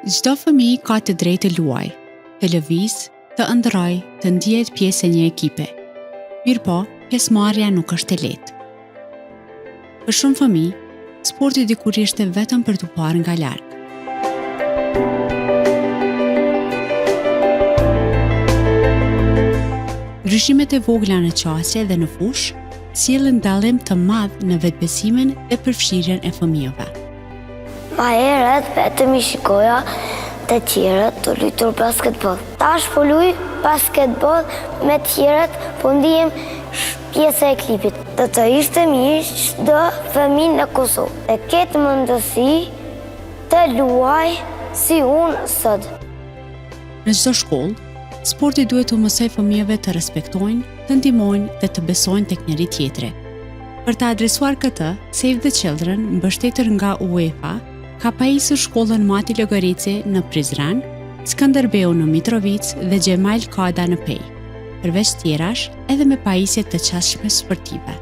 Çdo fëmijë ka të drejtë të luajë, të lëvizë, të ëndërrojë, të ndihet pjesë e një ekipe. Mirëpo, pjesëmarrja nuk është e lehtë. Për shumë fëmijë, sporti dikur ishte vetëm për t'u parë nga larg. Ndryshimet e vogla në qasje dhe në fushë sjellin dallim të madh në vetëbesimin dhe përfshirjen e fëmijëve. Ma herët vetëm i shikoja të tjerët tu lujtur basketboll. Tash po luj basketboll me tjerët, po ndihem pjesë e ekipit. Do të ishte mirë çdo fëmijë në Kosovë të ketë mundësi të luajë si unë sot. Në çdo shkollë, sporti duhet t'u mësojë fëmijëve të respektojnë, të ndihmojnë dhe të besojnë tek njëri-tjetri. Për të adresuar këtë, Save the Children, mbështetur nga UEFA, ka pajisur shkollën Mati Logoreci në Prizren, Skënderbeu në Mitrovicë dhe Xhemajl Kada në Pejë, përveç tjerash edhe me pajisje të qasshme sportive.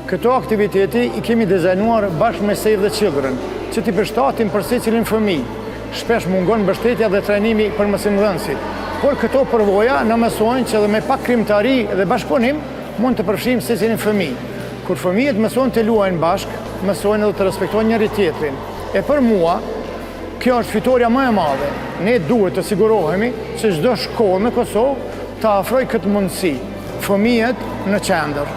Këto aktivitete i kemi dizajnuar bashkë me Save the Children, që t'i përshtatim për secilin fëmijë. Shpesh mungon mbështetja dhe trajnimi për mësimdhënësit. Por këto përvoja na mësojnë që edhe me pak krijimtari dhe bashkëpunim mund të përfshijmë secilin fëmijë. Kur fëmijët mësojnë të luajnë bashkë, mësojnë edhe të respektojnë njëri-tjetrin. E për mua, kjo është fitorja më e madhe. Ne duhet të sigurohemi që çdo shkollë në Kosovë ta ofrojë këtë mundësi. Fëmijët në qendër.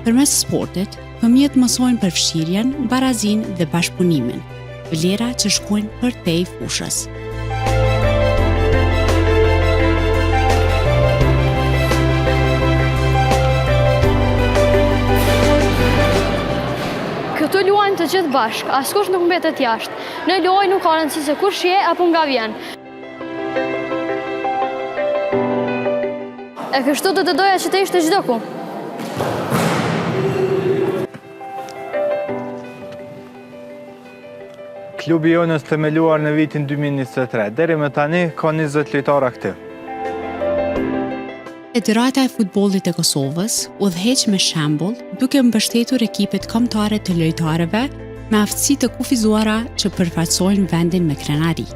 Përmes sportit, fëmijët mësojnë përfshirjen, barazinë dhe bashkëpunimin, vlera që shkojnë përtej fushës. Këtu luajmë të gjithë bashkë, askush nuk mbetet jashtë. Në lojë nuk ka rëndësi se kush je apo nga vjen. E kështu do të doja që të ishte çdo ku. Klubi jonë është themeluar në vitin 2023. Deri më tani ka 20 lojtarë aktiv. Federata e Futbollit e Kosovës udhëheq me shembull duke mbështetur ekipet kombëtare të lojtarëve me aftësi të kufizuara që përfaqësojnë vendin me krenari.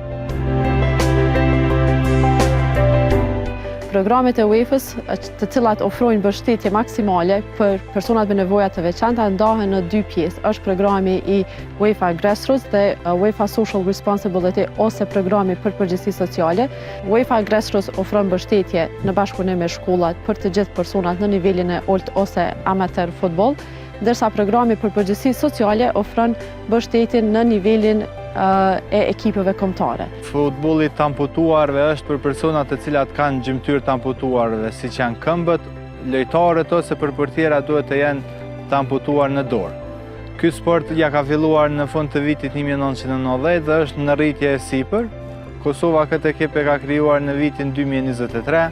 Programet e UEFA-s, të cilat ofrojnë mbështetje maksimale për personat me nevoja të veçanta, ndahen në dy pjesë. Është programi i UEFA Grassroots dhe UEFA Social Responsibility ose programi për përgjegjësi sociale. UEFA Grassroots ofron mbështetje në bashkëpunim me shkollat për të gjithë personat në nivelin e ulët ose amateur futboll, ndërsa programi për përgjegjësi sociale ofron mbështetje në nivelin e ekipeve kombëtare. Futbolli i të amputuarve është për personat të cilat kanë gjymtyrë të amputuarve, siç janë këmbët, lojtarët ose për portiera duhet të jenë të amputuar në dorë. Ky sport ja ka filluar në fund të vitit 1990 dhe është në rritje e sipër. Kosova këtë ekip e ka krijuar në vitin 2023.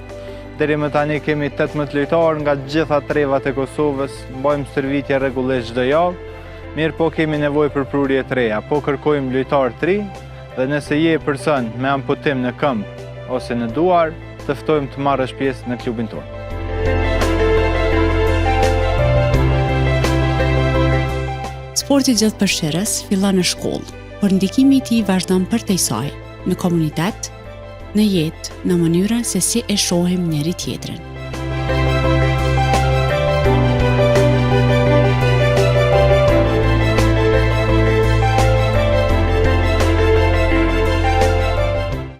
Deri më tani kemi 18 lojtarë nga gjitha trevat e Kosovës, mbajmë stërvitje rregullisht çdo javë. Mirëpo kemi nevojë për prurje të reja, po kërkojmë lojtarë të ri dhe nëse je person me amputim në këmbë ose në duar, të ftojmë të marrësh pjesë në klubin tonë. Sporti gjithëpërfshirës fillon në shkollë, por ndikimi i tij vazhdon përtej saj, në komunitet, në jetë, në mënyrën se si e shohim njëri-tjetrin.